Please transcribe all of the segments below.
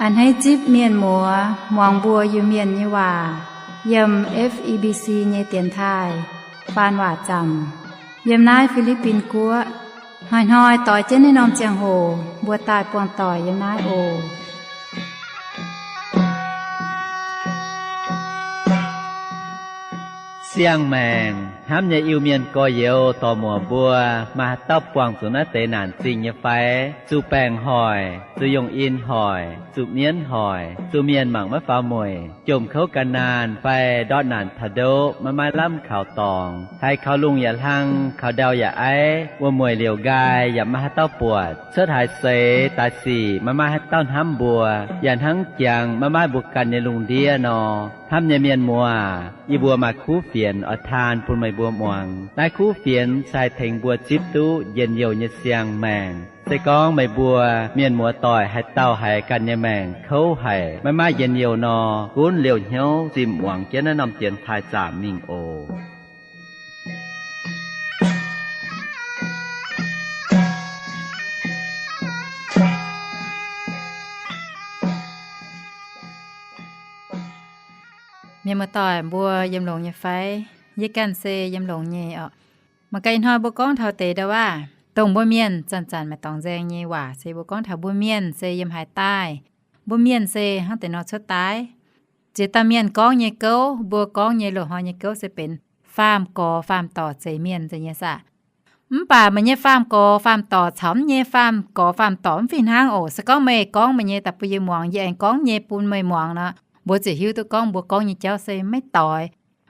A'hneiv zipv mienh muoz muangx mbuo Iu-Mienh nyei waac yiem F E B C nyei dienx taaih faan waac zaamc yiem naaiv Fi^li^bin Guoqv. Hnoi-hnoi doix jienv naaiv norm ziangh hoc mbuo daaih buangh doic yiem naaiv oc. Siang-maengc hnamv nyei Iu-Mienh gorx-youz dorc-muoc mbuo, maaih haaix dauh buangh zuqc naaiv deix naanc zingh nyei fai? Zuqc baengc hoic, zuqc yongh in hoic, zuqc mienv hoic, zuqc mienh mangc maiv faaux mueic, jomc kouv gan naanh fai ndortv naanc taux ndoqv maiv maaih lamh kaux dorngx, haiz kaux lungh yaac hlang, kaux ndau yaac aiv, wuom-mueic liouc nqaai yaac maiv maaih haaix dauh buatc, cuotv haaix seix daaih sic maiv maaih haaix dauh hnamv mbuo, yaac hnangv jangx maiv maaih mbuo ganh nyei lungh ndiev nor. Hnamv nyei mienh muoz, yie mbuo maaih kuv fienx oix taan bun meih mbuo muangx. Naaiv kuv fienx se haih tengx mbuo zipv duqv njien-youh nyei siang-maengc. Se gorngv meih mbuo mienh muoz doic haaix dauh haiz ganh nyei maengc kouv haic, maiv maaih njien-youh nor, gunv liouh hnyouv zimh muangx jienv naaiv norm dienx taaih zaamc mingh oc. Mienh muoz-doic mbuo yiem longx nyei fai? Yie ganh se yiem longx nyei oc. Mangc gaax ih hnoi mbuo gorngv taux deix ndau waac, dongh mbuo mienh zanc-zanc maaih dorngx nzaeng nyei waac se mbuo gorngv taux mbuo mienh se yiem haaix daaih. Mbuo mienh se hnangv deix nor cuotv daaih. Ziex dauh mienh gorngv nyei gouv, mbuo gorngv nyei loz-hnoi nyei gouv se benx faam-gorx faam-dorc zeix mienh nzengc nyei saah. Mv baac meih nyei faam-gorx faam-dorc caux mv nyei faam-gorx faam-dorc mv fih hnangv oc. Se gorngv meih gorngv meih nyei daaih bun yie muangx, yie aengx gorngv nyei bun meih muangx nor, mbuo ziouc hiuv duqv gorngv mbuo gorngv nyei jauv se maiv doix,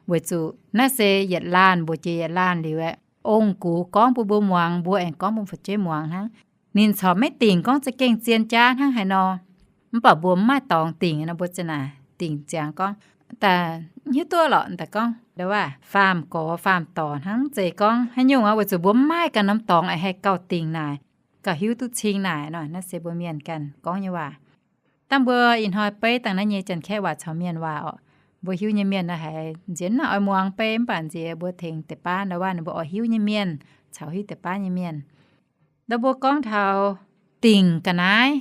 weic zuqc naaiv se yietc laanh mbuox jiex yietc laanh liuz aeqv, ong-gux gorngv bun mbuo muangx, mbuo aengx gorngv bun fu'jueiv muangx hnangv. Ninh corc maiv dingc gorngv za'gengh zien jaav hnangv haaix nor. Mv baac mbuo mv maaih dorngx dingc nor, mbuo ziouc naaic dingc ziangx gorngv, daaih mv hiuv duqv lorqc, daaih gorngv ndau waac faam-gorx faam-dorc hnangv. Zeiz gorngv haaix nyungc aqv, weic zuqc mbuo mv maaih ganh norm dorngx aengx haih gauh dingc naaic, gauh hiuv duqv cing naaic nor. Naaiv se mbuo mienh ganh gorngv nyei waac. Dangh mbuo ih hnoi beiv dangh naaiv nyei Janx-Kaeqv waac caux mienh waac orqc, mbuo hiuv nyei mienh naaiv haiz nziex naaic oix muangx beiv, mv baac nziex mbuo tengx deix baav ndau waac ninh mbuo oix hiuv nyei mienh caux hiuv deix baav nyei mienh. Ndau mbuo gorngv taux dingc ga'naaiv,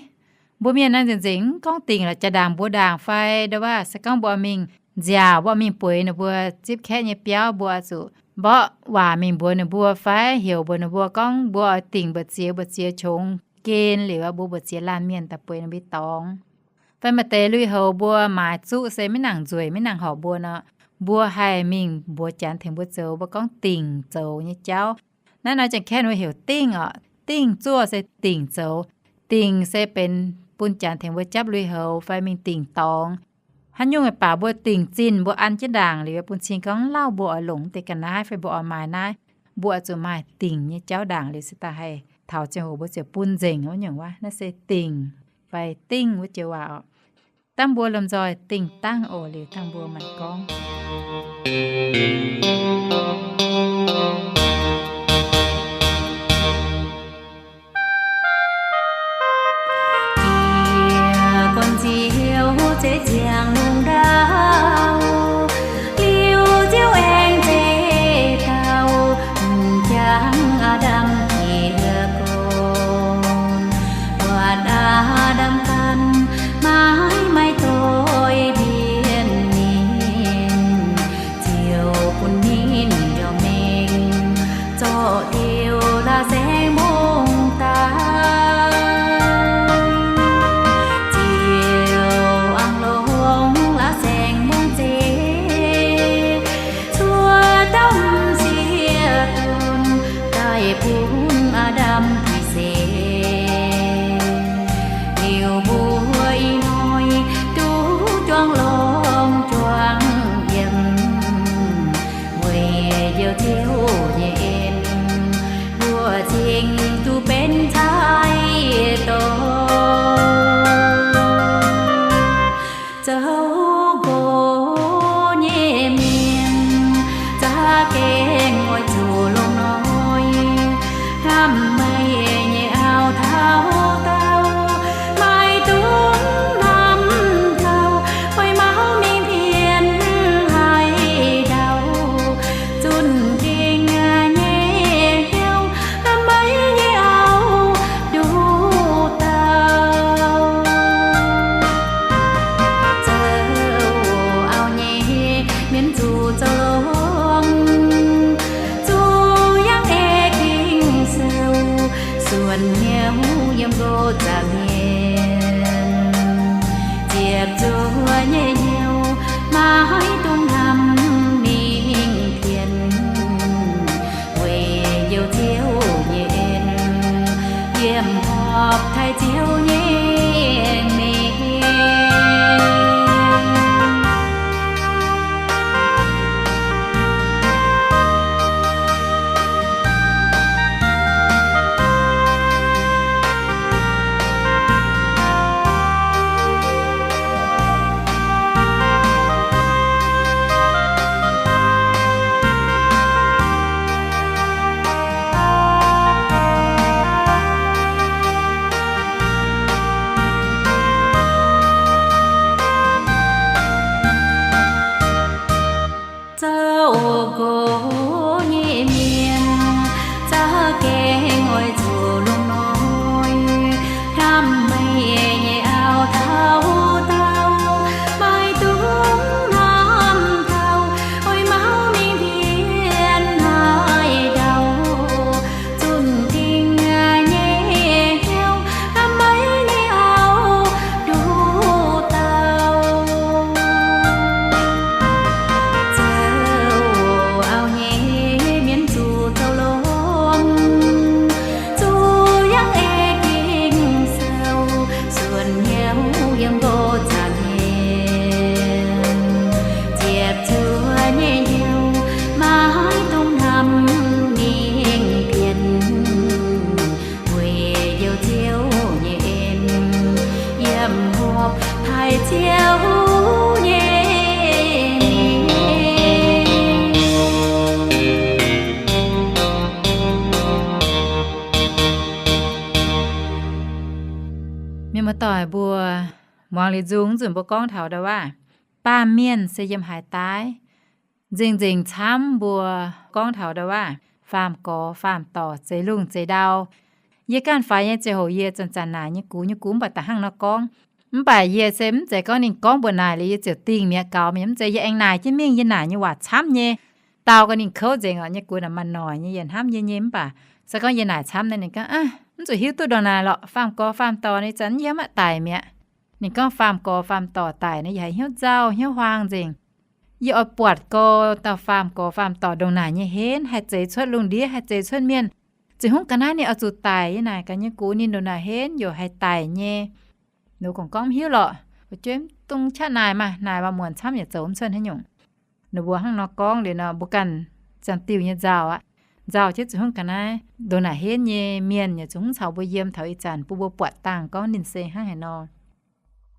mbuo mienh naaiv nzengc-nzengc mv gorngv dingc lorqc, jaa-ndaangc mbuox ndaangc fai ndau waac se gorngv mbuo oix mingh nziaauc, mbuo oix mingh bueix ninh mbuo zipv kaeqv nyei biauv, mbuo oix zuqc mborqv waac mingh mbuox ninh mbuo fai heuc mbuox ninh mbuo gorngv mbuo oix dingc mbu'ziex, mbu'ziex qongx gen liuz mbuo mbu'ziex laanh mienh daaih bueix ninh mbuo dorngx. Fai maaih deix lui-houx mbuo maaiz zuqv se maiv nangc nzueic, maiv nangc horpc mbuo nor, mbuo haih mingh mbuox Janx tengx mbuo zoux, mbuo gorngv dingc zoux nyei jauv. Naaiv nor Janx-Kaeqv ninh mbuo heuc dingh orqc. Dingh zuoqv se dingc zoux. Dingc se benx bun Janx tengx mbuo japv lui-houx fai mingh dingc dorngx. Haaix nyungc baac mbuo dingc zinh mbuo an jienv ndaangc liuz bun cing gorngv lauh mbuo oix longc deix ga'naaiv fai mbuo oix maaiz naaiv, mbuo oix zuqc maaih dingc nyei jauv ndaangc liuz se daaih haih taux ziangh hoc mbuo ziouc bun nzengc wuov nyungc wuov. Naaiv se dingc fai dingh wuov joux waac orqc. Dangh mbuo lomh nzoih dingh dangh oc, liuz dangh mbuo maanc gorngv. Jiex guon nziouv zeiv ziangh lungh ndau, liuz nziouv aengx zeiv dauh, m'jangc aav ndamv jiex guon, buatc aav ndamv ganh maiv maaih doix mbienv ninh, ziouc bun ninh Doic mbuo muangx liuz nzung nzunc mbuo gorngv taux ndau waac, baamh mienh se yiem haaix daaih. Nzengc-nzengc camv mbuo gorngv taux ndau waac, faam-gorx faam-dorc, zeix lungh zeix ndau. Yie ganh faix nyei ziangh hoc yie zanc-zanc naaic nyei gux nyei gux mv baac da'hnangv nor gorngv. Mv baac yie se mv zeiz gorngv ninh gorngv mbuox naaic liuz yie ziouc dingh mi'aqv, gaux mi'aqv, mv zeiz. Yie aengx naaic jienv mingh, yie naaic nyei waac camv nyei. Dau gau ninh kouv nzengc oc. Nyei gux naaic maaih noic nyei, yie hnamv yie nyei, mv baac se gorngv yie naaic camv naaic ninh gorngv, mv zuqc hiuv duqv ndongc naaic lorqc, faam-gorx faam-dorc ninh zanc yiem aqv, daic mi'aqv. Ninh gorngv faam-gorx faam-dorc daic nor, yie haiz hnyouv nzauh hnyouv huaang nzengc. Yie oix buatc gau dauh faam-gorx faam-dorc ndongc naaic nyei henv haih zeix cuotv lungh ndiev, haih zeix cuotv mienh. Ziouc hungv ga'naaiv ninh oix zuqc daic. Yie naaic gaax nyei gux ninh ndongc naaic henv yaac haih daic nyei. Ninh gorngv gorngv mv hiuv lorqc, fu'jueiv mv dungx qaqv naaic maah, naaic waac-muonc camv yaac zoux mv cuotv haaix nyungc. Ninh mbuo hnangv nor gorngv liuz nor, mbuo ganh ziangh diuh nyei nzauh aqv. Nzauh jienv ziouc hungv ga'naaiv ndongc naaic henv nyei mienh yaac ziouc hungv caux mbuo yiem taux ih zanc bun mbuo buatc dangh gorngv ninh se hnangv haaix nor.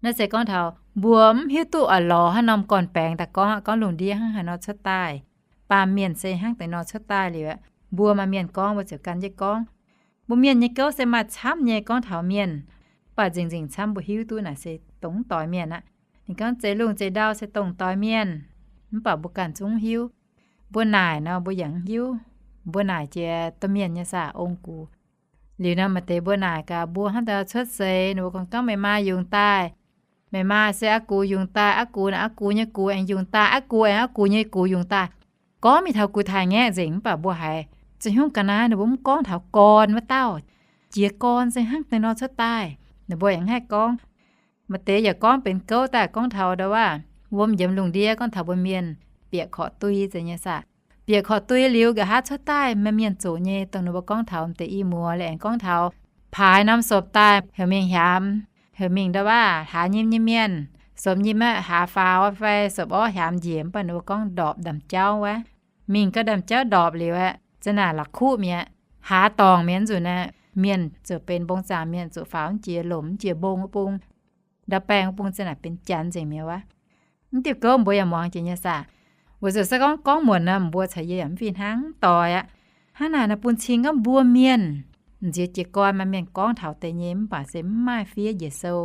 Naaiv se gorngv taux mbuo mv hiuv duqv oix lorz haaix norm gorn-baengx daaih gorngv, gorngv lungh ndiev hnangv haaix nor cuotv daaih, baamh mienh se hnangv deix nor cuotv daaih liuz aqv. Mbuo maaih mienh gorngv mbuo ziouc gan jienv gorngv. Mbuo mienh nyei gouv se maaih camv nyei gorngv taux mienh, mv baac nzengc-nzengc camv mbuo hiuv duqv naaic se dongh doix mienh aqv. Ninh gorngv zeix lungh zeix ndau se dongh doix mienh, mv baac mbuo ganh zungv hiuv. Mbuo naaic nor mbuo yaac mv hiuv. Mbuo naaic jiex domh mienh nyei saah, ong-gux. Liuz nor maaih deix mbuo naaic gaax mbuo hnangv daaih cuotv seix, ninh mbuo gorngv gorngv meih maa yungz daaih. Meih maa se aa gux yungz daaih, aa gux naaic aa gux nyei gux aengx yungz daaih, aa gux aengx aa gux nyei gux yungz daaih. Gorngv mingh taux gux taaix ngaeqv nzengc, mv baac mbuo haiz ziouc hnyouv ga'naaiv ninh mbuo mv gorngv taux gorn wuov dauh. Jiez gorn se hnangv deix nor cuotv daaih, ninh mbuo yaac mv haih gorngv. Maaih deix yaac gorngv benx gouv daaih gorngv taux ndau waac wuom yiemx lungh ndiev gorngv taux mbuo mienh bieqc korqv dui nzengc nyei saah. Bieqc korqv dui liuz nqa'haav cuotv daaih maaih mienh zoqc nyei, dongh ninh mbuo gorngv taux m'deix i muoz liuz aengx gorngv taux paaix norm sopc daaih heuc mingh hiaamx, heuc mingh ndau waac hlaax nyim nyei mienh, sopc nyim aqv hlaax faaux fai sopc orv hiaamx njiec, mv baac ninh mbuo gorngv ndorpc ndaamv-jauv wuov. Mingh gau ndaamv-jauv ndorpc liuz aqv, za'naaic la'kuqv mi'aqv, haaz dorngc mi'aqv nzunc aqv, mienh ziouc benx mbong zaangc mienh, zuqc faaux mv jiex, lomc mv jiex mbong wuov bung, ndau baengh wuov bung za'naaic benx janx nzengc mi'aqv wuov. Mv diuh gouv mbuo yaac muangx jiex nyei saah. Weic zuqc se gorngv gorngv muonc nor mbuo caux yie yaac mv fih hnangv doix aqv. Hnangv naaic nor bun cing gorngv mbuo mienh nziex jiez gorn maaih mienh gorngv taux deix nyei, mv baac se mv maaih fiev njiec sou.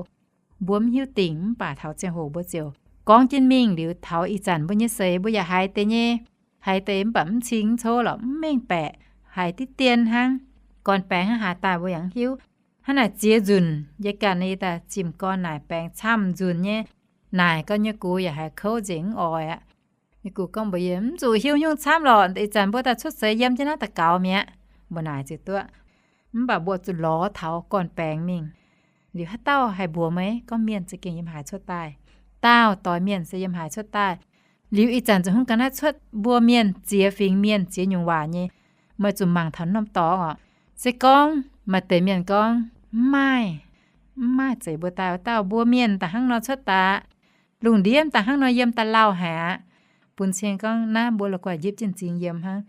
Mbuo mv hiuv dingc, mv baac taux ziangh hoc mbuo ziouc gorngv jienv mingh liuz, taux ih zanc mbuo nyei seix mbuo yaac haiz deix nyei. Haiz deix mv baac mv cing mv cov lorqc, mv mengh baeqc, haiz diqv dien hnangv. Gorn-baengx hnangv haaix daaih mbuo yaac mv hiuv. Hnangv naaic ziex nzunc yie ganh yie daaih zimh gorn naaic baengx camv nzunc nyei. Naaic gorngv nyei gux yaac haiz kouv nzengc mv oix aqv. Nyei gux gorngv mbuox yie, mv zuqc hiuv nyungc camv lorqc, ih zanc mbuo daaih cuotv seix yiem jienv naaiv daux gaux mi'aqv. Mbuo naaic ziouc duqv. Mv baac mbuo zuqc lorz taux gorn-baengx mingh. Liuz haaix dauh haih mbuox meih gorngv mienh za'gengh yiem haaix cuotv daaih? Daauh doix mienh se yiem haaix cuotv daaih? Liuz ih zanc ziouc hungh ga'naaiv cuotv mbuo mienh ziex fingx mienh ziex nyungc waac nyei, meih zuqc mangc taux norm dorngx oc. Se gorngv maaih deix mienh gorngv, mv maaih, mv maaih zeix mbuo daaih wuov dauh, mbuo mienh da'hnangv nor cuotv daaih, lungh ndiev da'hnangv nor yiem daaih lauh haic aqv. Bun cing gorngv naaiv mbuo la'guaih njipv jienv m'zing yiem hnangv.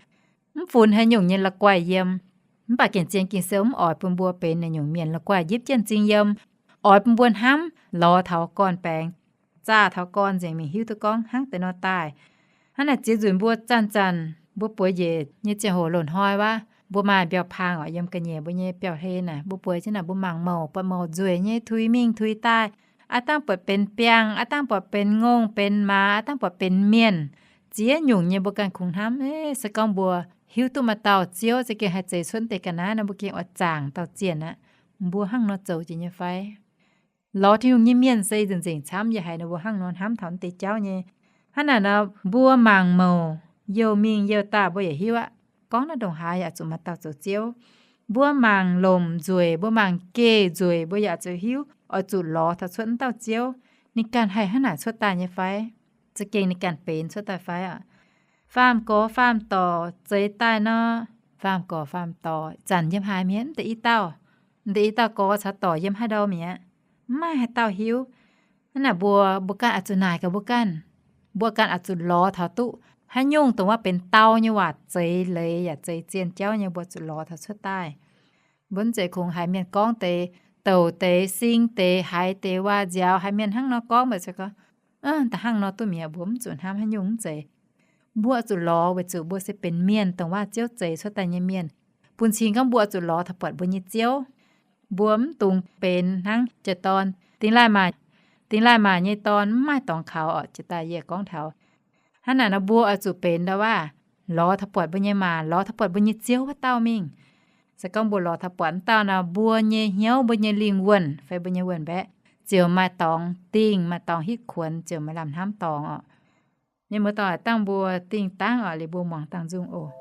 Mv funx haaix nyungc nyei la'guaih yiem. Mv baac gengh zien Ging-Sou mv oix bun mbuo benx naaiv nyungc mienh la'guaih njipv jienv m'zing yiem. Oix bun mbuo hnamv lorz taux gorn-baengx, zaah taux gorn nzengc mingh hiuv duqv gorngv hnangv deix nor daaih. Hnangv naaic ziex nzunc mbuo zanc-zanc mbuo bueix njiec nyei ziangh hoc loz-hnoi wuov, mbuo maaih mbiauh paang oc, yiem ga'nyiec mbuo nyei biauv-hlen naaic, mbuo bueix jienv naaic mbuo mangc mouc, buatc mouc nzueic nyei, tuix mingh tuix daaih. Aav dangh buatc benx biangh, aav dangh buatc benx ngongh benx maaz, aav dangh buatc benx mienh. Ziex nyungc nyei mbuo ganh kungx hnamv, se gorngv mbuo hiuv duqv maaih dauh Ziouv za'gengh haih zeix cuotv deix ga'naaiv nor, mbuo gengh oix zaangc dauh zienh aqv. Mbuo hnangv nor zoux jiex nyei fai? Lorz Tin-Hungh nyei mienh se nzengc-nzengc camv, yie haiz ninh mbuo hnangv nor hnamv taux deix jauv nyei. Hnangv naaic nor mbuo mangc mouc, youh mingh youh daaih mbuo yaac hiuv aqv. Gorngv naaiv ndongc haaix yaac zuqc maaih dauh zoux Ziouv. Mbuo mangc lomc nzueic, mbuo mangc geh nzueic, mbuo yaac zuqc hiuv oix zuqc lorz taux cuotv wuov dauh Ziouv. Ninh ganh haih hnangv naaic cuotv daaih nyei fai? Za'gengh ninh ganh benx cuotv daaih fai aqv? Faam-gorx faam-dorc zeix daaih nor, faam-gorx faam-dorc zanc yiem haaix mi'aqv? M'deix i dauh, m'deix i dauh gorx caux dorc yiem haaix ndau mi'aqv? Mv maaih haaix dauh hiuv. Hnangv naaic mbuo, mbuo ganh oix zuqc naaic gaax mbuo ganh. Mbuo ganh oix zuqc lorz taux duqv haaix nyungc dongh wuov benx dau nyei waac zeix leiz yaac zeix zienh jauv nyei, mbuo zuqc lorz taux cuotv daaih. Mbuo mv zeiz kungx haiz mienh gorngv deix, douc deix, sing deix, haiz deix waac-nziaaux, haiz mienh hnangv nor gorngv mbuo gorngv, da'hnangv nor duqv mi'aqv, mbuo mv zuqc hnamv haaix nyungc mv zeiz. Mbuo zuqc lorz weic zuqc mbuo se benx mienh dongh waac-ziouv zeix cuotv daaih nyei mienh. Bun cing gorngv mbuo zuqc lorz taux buatc mbuo nyei Ziouv. Mbuo mv dungx benx hnangv jiex dorn. Dingx Laaih Maanc, Dingx Laaih Maanc nyei dorn mv maaih dorngx kaux orqc. Jiex daaih yie gorngv taux hnangv naaic nor, mbuo oix zuqc benx ndau waac, lorz taux buatc mbuo nyei maanc, lorz taux buatc mbuo nyei Ziouv wuov dauh mingh. Se gorngv mbuo lorz taux buatc wuov dauh nor, mbuo nyei hnyouv, mbuo nyei lingh wuonh fai mbuo nyei wuonh mbaeqv ziouc maaih dorngx dingh, maaih dorngx hitv kuonx, ziouc maaih lamh hnamv dorngx orqc. Mienh muoz-doic, dangh mbuo dingh dangv oc, liuz mbuo muangx dangh nzungh oc.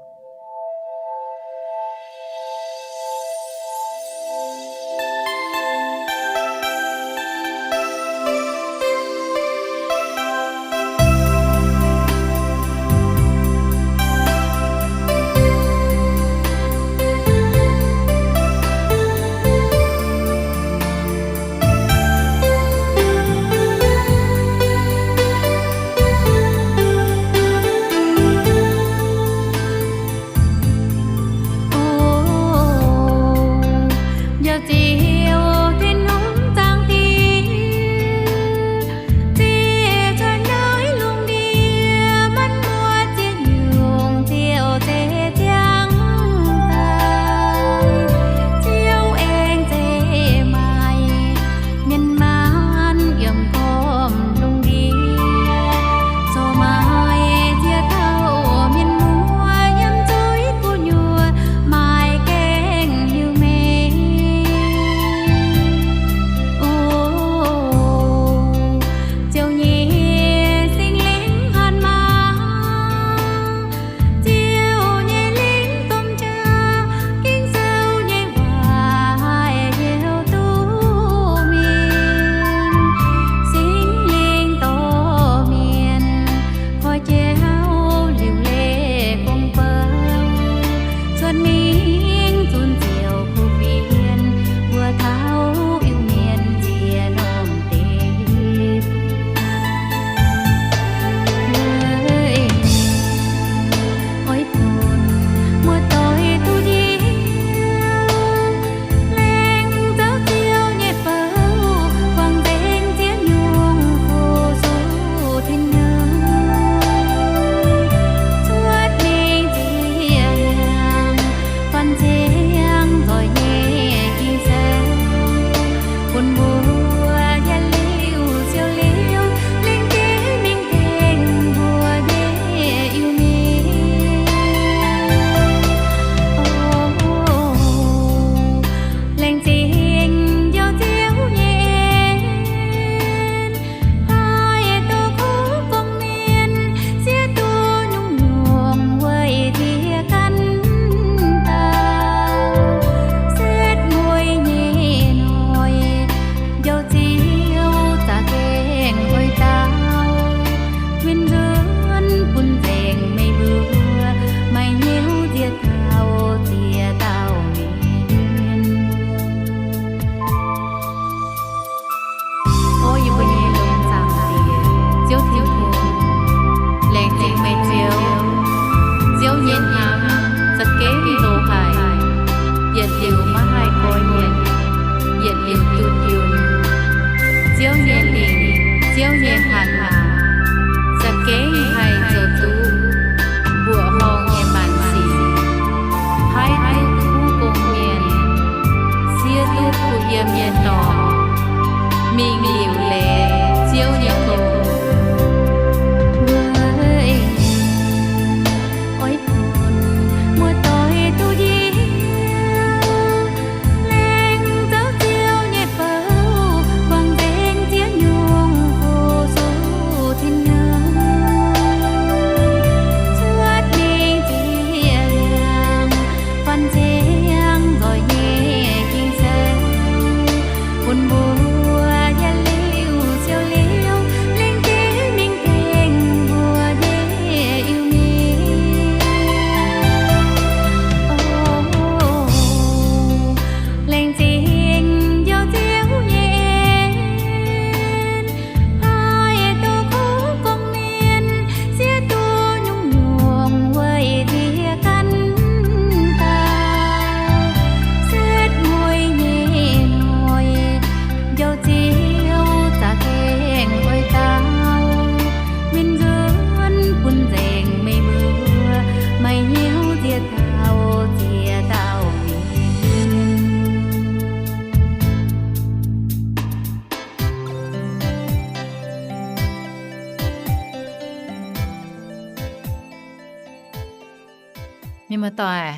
Mienh muoz-doic,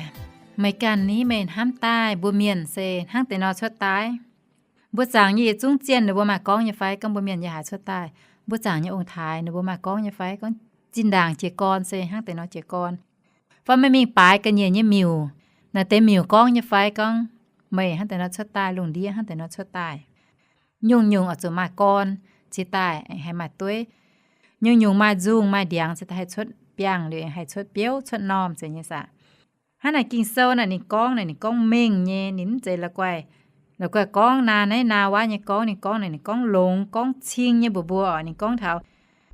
meih ganh ni meih hnamv daaih mbuo mienh se hnangv deix nor cuotv daaih? Mbuo zaangc nyei yietc zungv zienh ninh mbuo maaih gorngv nyei fai gorngv mbuo mienh yiem haaix cuotv daaih? Mbuo zaangc nyei ong-taaix ninh mbuo maaih gorngv nyei fai gorngv zinh ndaangc jiez gorn se hnangv deix nor jiez gorn? Fai meih mingh baaix ga'nyiec nyei miuc, naaiv deix miuc gorngv nyei fai gorngv meih hnangv deix nor cuotv daaih, lungh ndiev hnangv deix nor cuotv daaih? Nyungc-nyungc oix zuqc maaih gorn cingx daaih aengx haih maaih dueiv. Nyungc-nyungc maaih nzungh maaih ndiangx cingx daaih haih cuotv biangh liuz aengx haih cuotv biouv cuotv normh zeiz nyei saah? Hnangv naaic Ging-Sou naaic ninh gorngv naaic ninh gorngv mengh nyei, ninh mv zeiz la'guaih, la'guaih gorngv naaiv naaiv naaiv waac nyei gorngv. Ninh gorngv naaic ninh gorngv longx gorngv cing nyei mbuox mbuo oc. Ninh gorngv taux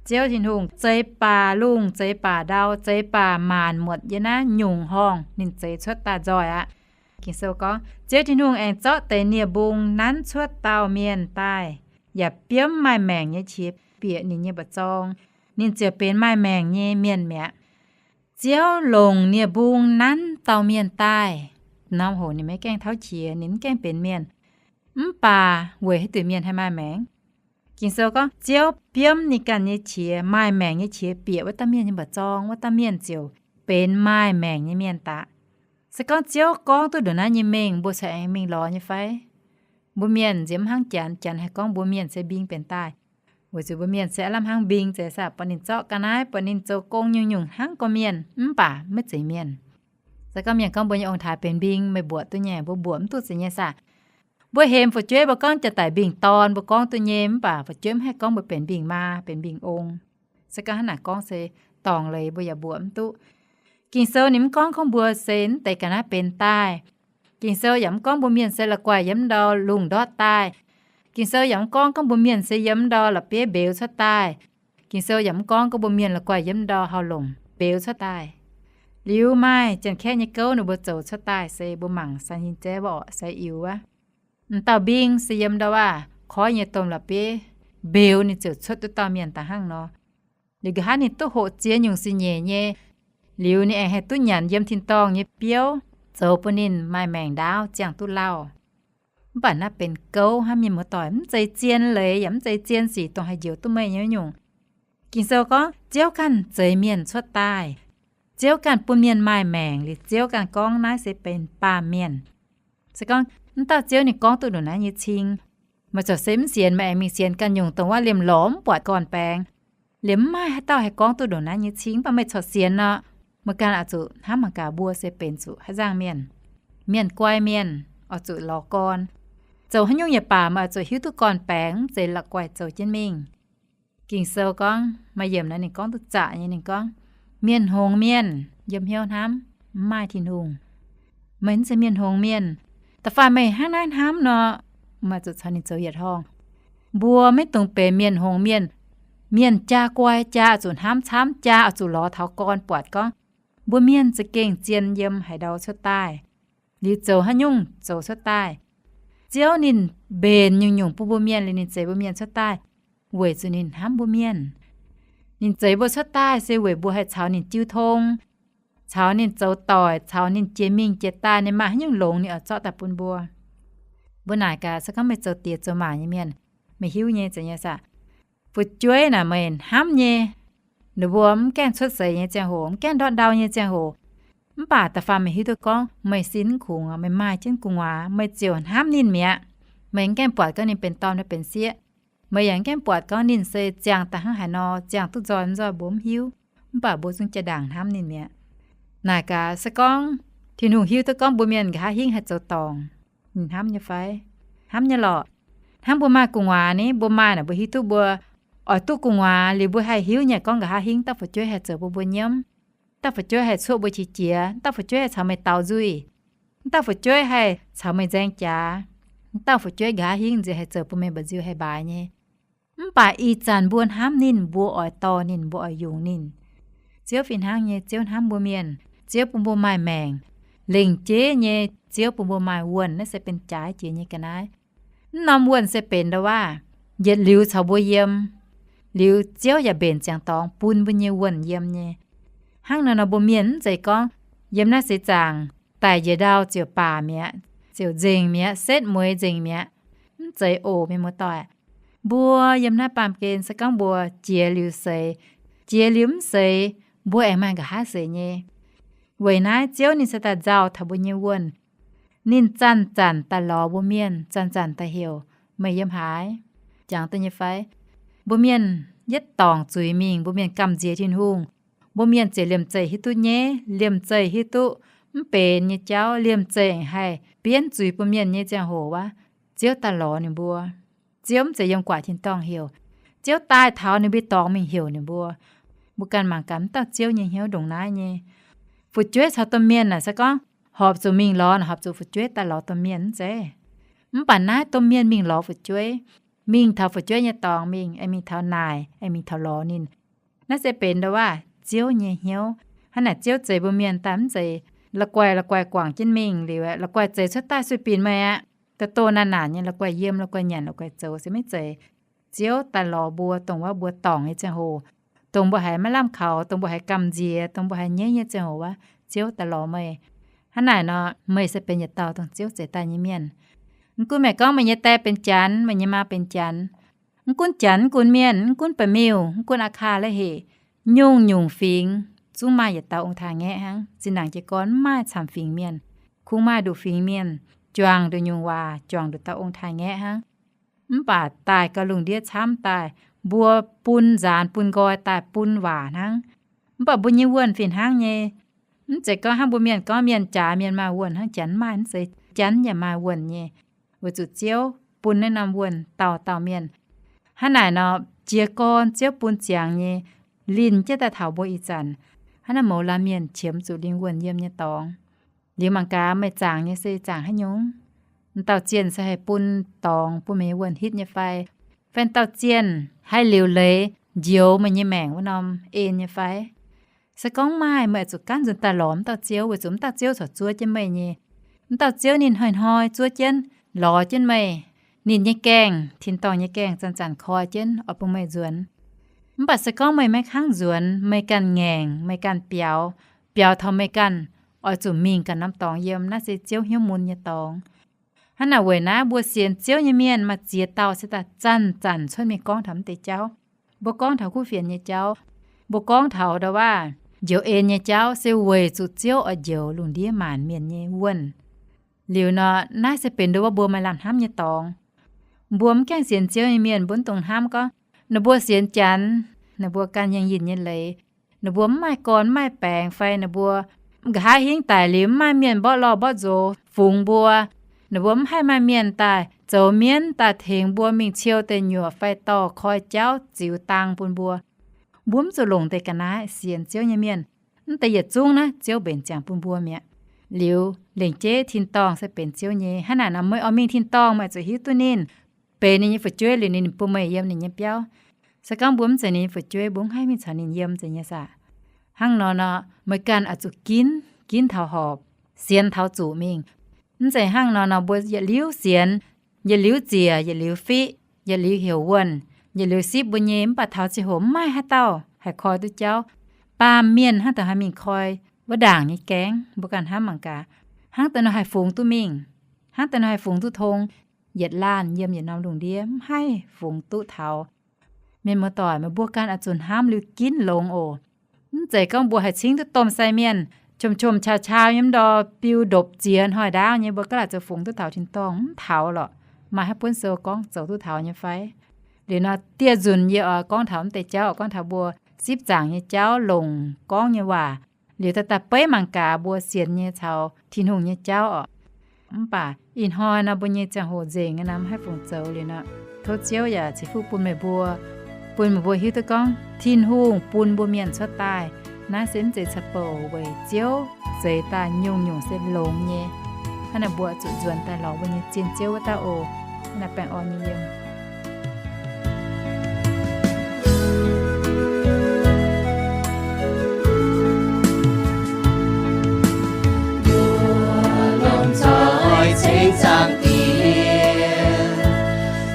Ziouv Tin-Hungh zeix baac lungh, zeix baac ndau, zeix baac maanc muotc yiem naaiv nyungc horngh ninh zeix cuotv daaih nzoih aqv. Ging-Sou gorngv Ziouv Tin-Hungh aengx zorqv deix nie-mbung nanv cuotv dauh mienh daaih, yaac biomv maaih maengc nyei qiex bieqc ninh nyei mba'zorng, ninh ziouc benx maaih maengc nyei mienh mi'aqv. Ziouv longc nie-mbung nanv dauh mienh daaih. Norm hoc ninh maiv gaengh tauv qiex, ninh mv gaengh benx mienh, mv baac weic haaix diuc mienh haih maaih maengc? Ging-Sou gorngv Ziouv biomv ninh ganh nyei qiex, maaih maengc nyei qiex bieqc wuov dauh mienh nyei mba'zorng, wuov dauh mienh ziouc benx maaih maengc nyei mienh daaih. Se gorngv Ziouv gorngv duqv ndongc naaiv nyei mengh, mbuo corc aengx mingh lorz nyei fai? Mbuo mienh nziex mv hnangv Janx. Janx haih gorngv mbuo mienh se mbing benx daaih, weic zuqc mbuo mienh se aav lamh hnangv mbing zeiz saah, buatc ninh zorqv ga'naaiv, buatc ninh zoux gong nyungc-nyungc hnangv gorqv-mienh mv baac maiv zeiz mienh. Se gorngv mienh gorngv mbuo nyei ong-taaix benx mbing, meih mbuoqc duqv nyei? Mbuo mbuoqc mv duqv zeiz nyei saah? Mbuo hemx fu'jueiv mbuo gorngv jaa-daic mbing-dorn, mbuo gorngv duqv nyei, mv baac fu'jueiv mv haih gorngv mbuo benx mbing-maa, benx mbing-ong. Se gorngv hnangv naaic gorngv se dorngc leiz mbuo yaac mbuoqc mv duqv. Ging-Sou ninh mv gorngv gorngv mbuo se mv deix ga'naaiv benx daaih. Ging-Sou yaac mv gorngv mbuo mienh se la'guaih yiem ndau lungh ndortv daaih. Ging-Sou yaac mv gorngv gorngv mbuo mienh se yiem ndau la'bieiv mbeux cuotv daaih. Ging-Sou yaac mv gorngv gorngv mbuo mienh la'guaih yiem ndau hauv lomc mbeux cuotv daaih. Liuz maaih Janx-Kaeqv nyei gouv ninh mbuo zoux cuotv daaih se mbuo mangc sai hin jaiv orqc, sai iux wuov. M'dauh mbing se yiem ndau waac koiv nyei domh la'bieiv mbeux ninh ziouc cuotv duqv dauh mienh daaih hnangv nor. Liuz nqa'haav ninh duqv hoqc ziex nyungc sin nyeic nyei, liuz ninh aengx haih duqv nyanc yiem tin-dorngh nyei biouv zoux bun ninh maaih maengc ndaauv ziangh duqv lauh. Mv baac naaiv benx gouv hnangv, mienh muoz-doic, mv zeiz zien leiz yaac mv zeiz zien sic dongh haih njoux duqv meih nyei nyungc. Ging-Sou gorngv Ziouv ganh zeix mienh cuotv daaih. Ziouv ganh bun mienh maaih maengc liuz Ziouv ganh gorngv naaiv se benx baamh mienh. Se gorngv mv dauh Ziouv ninh gorngv duqv ndongc naaiv nyei cing, meih ziouc se mv sienx, meih aengx mingh sienx ganh nyungc dongh wuov liemh lorz mv buatc gorn-baengx, liemh mv maaih haaix dauh haih gorngv duqv ndongc naaiv nyei cing, mv baac meih corc sienx nor, meih ganh oix zuqc hnamv mangc gaax mbuo se benx zuqc haaix nzangc mienh. Mienh guai mienh oix zuqc lorz gorn. Zoux haaix nyungc yaac baac meih oix zuqc hiuv duqv gorn-baengx, mv zeiz la'guaih zoux jienv mingh. Ging-Sou gorngv maaih yiemc naaiv ninh gorngv duqv zaqc nyei, ninh gorngv, mienh hngongx mienh yiem hnyouv hnamv, mv maaih Tin-Hungh. Meih mv zeiz mienh hngongx mienh. Da'faanh meih hnangv naaiv hnamv nor, meih zuqc caux ninh zoux yietc horngh. Mbuo maiv dungx benx mienh hngongx mienh. Mienh jaa guai, jaa oix zuqc hnamv camv, jaa oix zuqc lorz taux gorn buatc gorngv mbuo mienh za'gengh zien yiem haaix ndau cuotv daaih, liuz zoux haaix nyungc zoux cuotv daaih. Ziouv ninh mbenc nyungc-nyungc bun mbuo mienh liuz ninh zeix mbuo mienh cuotv daaih, weic zuqc ninh hnamv mbuo mienh. Ninh zeix mbuo cuotv daaih se weic mbuo haih caux ninh jiu tong, caux ninh zoux doic, caux ninh jiex mingh jiex daaih, ninh maaih haaix nyungc longx ninh oix zorqv daaih bun mbuo. Mbuo naaic gaax, se gorngv meih zoux diex zoux maac nyei mienh, meih hiuv nyei zeiz nyei saah? Fu'jueiv naaic meih hnamv nyei, ninh mbuo mv gaengh cuotv seix nyei ziangh hoc, mv gaengh ndortv ndau nyei ziangh hoc, mv baac da'faanh meih hiuv duqv gorngv meih sin mv kungx, meih maaih jienv gu'nguaaz, meih ziouc hnamv ninh mi'aqv. Meih mv gaengh buatc gorngv ninh benx dorn fai benx sieqv. Meih yaac mv gaengh buatc gorngv ninh se ziangh daaih hnangv haaix nor, ziangh duqv nzoih mv nzoih mbuo mv hiuv, mv baac mbuo zungv jaa-ndaangc hnamv ninh mi'aqv. Naaic gaax se gorngv Tin-Hungh hiuv duqv gorngv mbuo mienh nqa'haav hingv haih zoux dorngc, ninh hnamv nyei fai? Hnamv nyei lorqc. Hnangv mbuo maaih gu'nguaaz ni, mbuo maaih naaic mbuo hiuv duqv mbuo oix duqv gu'nguaaz liuz mbuo haih hiuv nyei gorngv nqa'haav hingv dauh fu'jueiv haih zoux bun mbuo nyiemv, dauh fu'jueiv haih cuoqv mbuo qiex jiez, dauh fu'jueiv haih caux meih daux nzuih, dauh fu'jueiv haih caux meih nzaeng jaax, dauh fu'jueiv nqa'haav hingv nziex haih zoux bun meih mba'nziu haih mbaaix nyei. Mv baac ih zanc mbuo hnamv ninh, mbuo oix dorh ninh, mbuo oix yungz ninh. Ziouv fih hnangv nyei, Ziouv hnamv mbuo mienh. Ziouv bun mbuo maaih maengc. Lengc jeiv nyei, Ziouv bun mbuo maaih wuonh, naaiv se benx jaaix jiex nyei ga'naaiv. Mv norm wuonh se benx ndau waac yietc liuz caux mbuo yiem, liuz Ziouv yaac mbenc ziangx dorngx bun mbuo nyei wuonh yiem nyei. Hnangv naaiv nor mbuo mienh mv zeiz gorngv yiem naaiv seix zaangc daic njiec ndau ziouc baac mi'aqv, ziouc nzengc mi'aqv, setv mueiz nzengc mi'aqv. Mv zeiz oc, mienh muoz-doic. Mbuo yiem naaiv baamh gen se gorngv mbuo jiex liuz seix, jiex liuz mv seix, mbuo aengx maaih nqa'haav seix nyei. Weic naaiv Ziouv ninh se daaih nzauh taux mbuo nyei wuonh. Ninh zanc-zanc daaih lorz mbuo mienh, zanc-zanc daaih heuc meih yiem haaix, jangx duqv nyei fai? Mbuo mienh yietv dorngc zuiz mingh, mbuo mienh gamh nziex Tin-Hungh. Mbuo mienh ziouc liemh zeih hiuv duqv nyei, liemh zeih hiuv duqv mv benx nyei jauv, liemh zeih haih bienv zuiz bun mienh nyei ziangh hoc wuov, Ziouv daaih lorz ninh mbuo. Ziouv mv zeiz yiem gu'nguaaic tin-dorngh heuc. Ziouv daaih taux ninh mbuo dorngx mingh heuc ninh mbuo. Mbuo ganh mangc gaax, mv dauh Ziouv nyei hnyouv ndongc naaiv nyei. Fu'jueiv caux domh mienh naaic se gorngv horpc zuqc mingh lorz, horpc zuqc fu'jueiv daaih lorz domh mienh mv zeiz. Mv baac naaiv domh mienh mingh lorz fu'jueiv, mingh taux fu'jueiv nyei dorngx mingh, aengx mingh taux naaic, aengx mingh taux lorz ninh. Naaiv se benx ndo waac Ziouv nyei hnyouv. Hnangv naaic Ziouv zeix mbuo mienh daaih mv zeiz la'guaih la'guaih guangc jienv mingh liuz, la'guaih zeix cuotv daaih sueih binc meih aqv, da'doh naanc naanc nyei la'guaih yiem, la'guaih nyanc, la'guaih zoux se maiv zeiz. Ziouv daaih lorz mbuo, dongh wuov mbuo dorngc nyei ziangh hoc, dongh mbuo haiz maiv lamh kaux, dongh mbuo haiz gamh nziex, dongh mbuo haiz nyeiv nyei ziangh hoc wuov, Ziouv daaih lorz meih. Hnangv naaic nor, meih se benx yietc dauh dongh Ziouv zeix daaih nyei mienh. Mv gunv meih gorngv meih nyei die benx Janx, meih nyei maa benx Janx, mv gunv Janx, mv gunv mienh, mv gunv ba'miuh, mv gunv aa kaa la'heh, nyungc-nyungc fingx zungv maaih yietc dauh ong-taaix-ngaeqv hnangv. Zinh ndaangc jiez gorn mv maaih camv fingx mienh, kungx maaih nduqc fingx mienh, juangc nduqc nyungc waac, juangc nduqc dauh ong-taaix-ngaeqv hnangv. Mv baac daaih gauh lungh ndiev camv daaih, mbuo bun nzaanx bun nqoi daaih bun waac hnangv. Mv baac mbuo nyei wuonh fih hnangv nyei. Mv zeiz gorngv hnangv mbuo mienh gorngv mienh jaax mienh maaih wuonh hnangv, Janx maaih, mv zeiz, Janx yaac maaih wuonh nyei. Weic zuqc Ziouv bun naaiv norm wuonh dauh dauh mienh. Hnangv naaic nor, jiez gorn Ziouv bun ziangx nyei linh jienv daaih taux mbuo ih zanc. Hnangv naaiv mouz laanh mienh qiemx zuqc lingh wuonh yiem nyei dorngx. Liuz mangc gaax meih zaangc nyei se zaangc haaix nyungc? M'dauh zienh se haih bun dorngx bun meih nyei wuonh hitv nyei fai? Fai m'dauh zienh haih liuc leiz njoux meih nyei maengc wuov norm en nyei fai? Se gorngv maaih, meih oix zuqc gaanv nzunc daaih lorz m'dauh Ziouv, weic zuqc m'dauh Ziouv corc zuov jienv meih nyei. M'dauh Ziouv ninh hnoi-hnoi zuov jienv, lorz jienv meih. Ninh nyei gaengh, tin-dorngh nyei gaengh zanc-zanc koi jienv oix bun meih nzuonx. Mv baac se gorngv meih maiv kangv nzuonx, meih ganh ngaengc, meih ganh biaux, biaux taux meih ganh oix zuqc mingh ganh norm dorngx yiem, naaiv se Ziouv hnyouv mun nyei dorngx. Hnangv naaic weic naaiv mbuo sienx Ziouv nyei mienh maaih ziex dauh se daaih zanc-zanc cuotv mingh gorngv taux mv deix jauv. Mbuo gorngv taux kuv fienx nyei jauv, mbuo gorngv taux ndo waac njoux en nyei jauv se weic zuqc Ziouv oix njoux lungh ndiev maanc mienh nyei wuonh. Liuz nor, naaiv se benx ndo wuov mbuo maaih lamh hnamv nyei dorngx. Mbuo mv gaengh sienx Ziouv nyei mienh mbuo mv dungx hnamv gorngv, ninh mbuo sienx Janx, ninh mbuo gan yangh yinh nyei leiz, ninh mbuo mv maaih gorn mv maaih baengx fai ninh mbuo nqa'haav hingv daic liuz mv maaih mienh mborqv lorh mborqv nzox fungx mbuo, ninh mbuo mv haih maaih mienh daaih zoux mienv daaih tengx mbuo mingh ciou deic nyuoqc fai dorh koi jauv ziux dang bun mbuo. Mbuo mv zuqc longc deix ga'naaiv sienx Ziouv nyei mienh. Mv deix yietc zungv naaiv Ziouv mbenc ziangx bun mbuo mi'aqv. Liuz lengc jeiv tin-dorngh se benx Ziouv nyei. Hnangv naaic nor meih oix mingh tin-dorngh meih zuqc hiuv duqv ninh, benx ninh nyei fu'jueiv liuz ninh bun meih yiem ninh nyei biauv. Se gorngv mbuo mv zeiz ninh nyei fu'jueiv, mbuo mv haih mingh caux ninh yiem nzengc nyei saah. Hnangv nor nor, meih ganh oix zuqc ginv, ginv taux horpc, sienx taux zuqc mingh. Mv zeiz hnangv nor nor mbuo yietc liuz sienx, yietc liuz ziec, yietc liuz fiqv, yietc liuz heuc wuonh, yietc liuz sipv mbuo nyei, mv baac taux ziangh hoc mv maaih haaix dauh haih koi duqv jauv. Baamh mienh hnangv da'haaix mingh koi wuov ndaangc nyei gaengh, mbuo ganh hnamv mangc gaax. Hnangv da'nor haih fungx duqv mingh, hnangv da'nor haih fungx duqv tong, yietc laanh yiem yietc norm lungh ndiev mv haih fungx duqv taux. Mienh muoz-doic, meih mbuo ganh oix zuqc hnamv liuz ginv longx oc. Mv zeiz gorngv mbuo haih cingv duqv domh sai mienh, qom-qom qau-qau nyei mv ndor biu ndopv ziex hnoi ndaauv nyei, mbuo ga'laaic zuqc fungx duqv taux tin-dorngh, mv taux lorqc. Maaih haaix buonv sou gorngv zoux duqv taux nyei fai? Liuz nor dieh nzunc yie oix gorngv taux mv deix jauv, oix gorngv taux mbuo sipv zaangc nyei jauv, longc gorngv nyei waac. Liuz daaih daaih beiv mangc gaax mbuo sienx nyei caux Tin-Hungh nyei jauv oc. Mv baac ih hnoi nor mbuo nyei ziangh hoc nzengc nyei nor, mv haih fungx zoux liuz nor, tov Ziouv yaac ceix fuqv bun meih mbuo, bun meih mbuo hiuv duqv gorngv Tin-Hungh bun mbuo mienh cuotv daaih, naaiv se mv zeiz ca'bouc weic Ziouv zeix daaih, nyungc-nyungc se longx nyei. Hnangv naaic mbuo zuqc nzuonx daaih lorz mbuo nyei zien Ziouv wuov dauh oc. Hnangv naaic baengh orn nyei yiem. Mbuo longc zoih cingx zaangc Diex,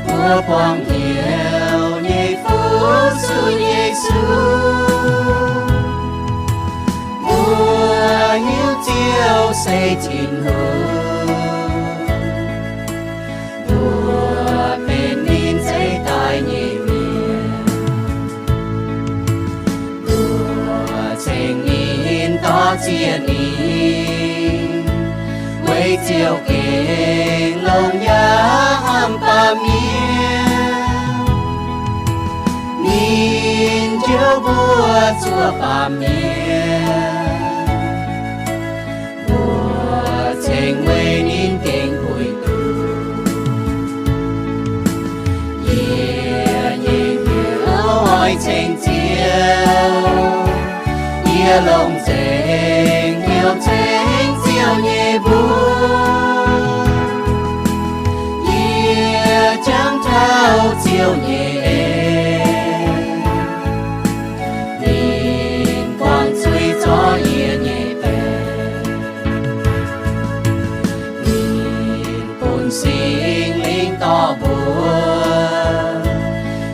mbuo buangh hnyouv nyei fuqv zuqc Yesu. Mbuo hiuv Ziouv se Tin-Hungh, mbuo benx ninh zeix daaih nyei mienh. Mbuo ceng ninh, dor-ziec ninh, Ei Ziouv gengh longx yaac hnamv baamh mienh, ninh njoux mbuo zuqc baamh mienh, mbuo ceng weic ninh gengh puix duqv. Yie nyei hnyouv oix ceng Ziouv, yie longc nzengc hnyouv ceng Ziouv nyei mbuox. Yie jangx taux Ziouv nyei en, ninh buangh zuiz zorc yie nyei baengc. Ninh bun Singx Lingh dorh mbuo,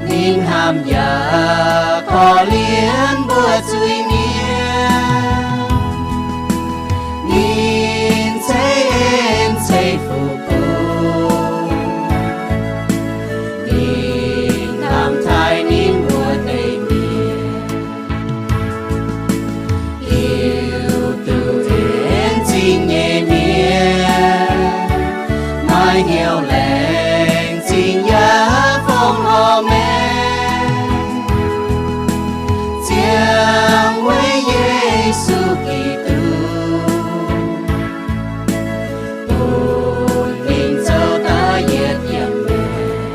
ninh hnamv yaac korv-lienh mbuo zuiz-mienh. Ninh ceix en ceix fuqv bun, ninh hnamv taaih ninh wuov deix mienh. Hiuv duqv en zingh nyei mienh, maaih hnyouv laengz zingh yaac fongc horc maengc, ziangh weic Yesu Giduc bun ninh zoux daaih yietc diemv maengc.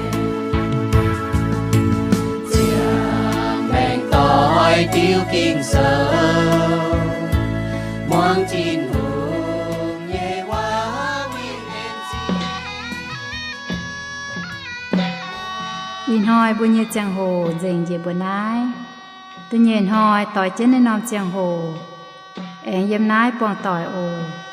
Ziangh maengc doix diuc Ging-Sou, muangx Tin-Hungh nyei waac winh en zingh. Ih hnoi mbuo nyei ziangh hoc nzengc njiec mbuo naaiv. Da'nyeic hnoi doix jienv naaiv norm ziangh hoc aengx yiem naaiv buangh doic oc.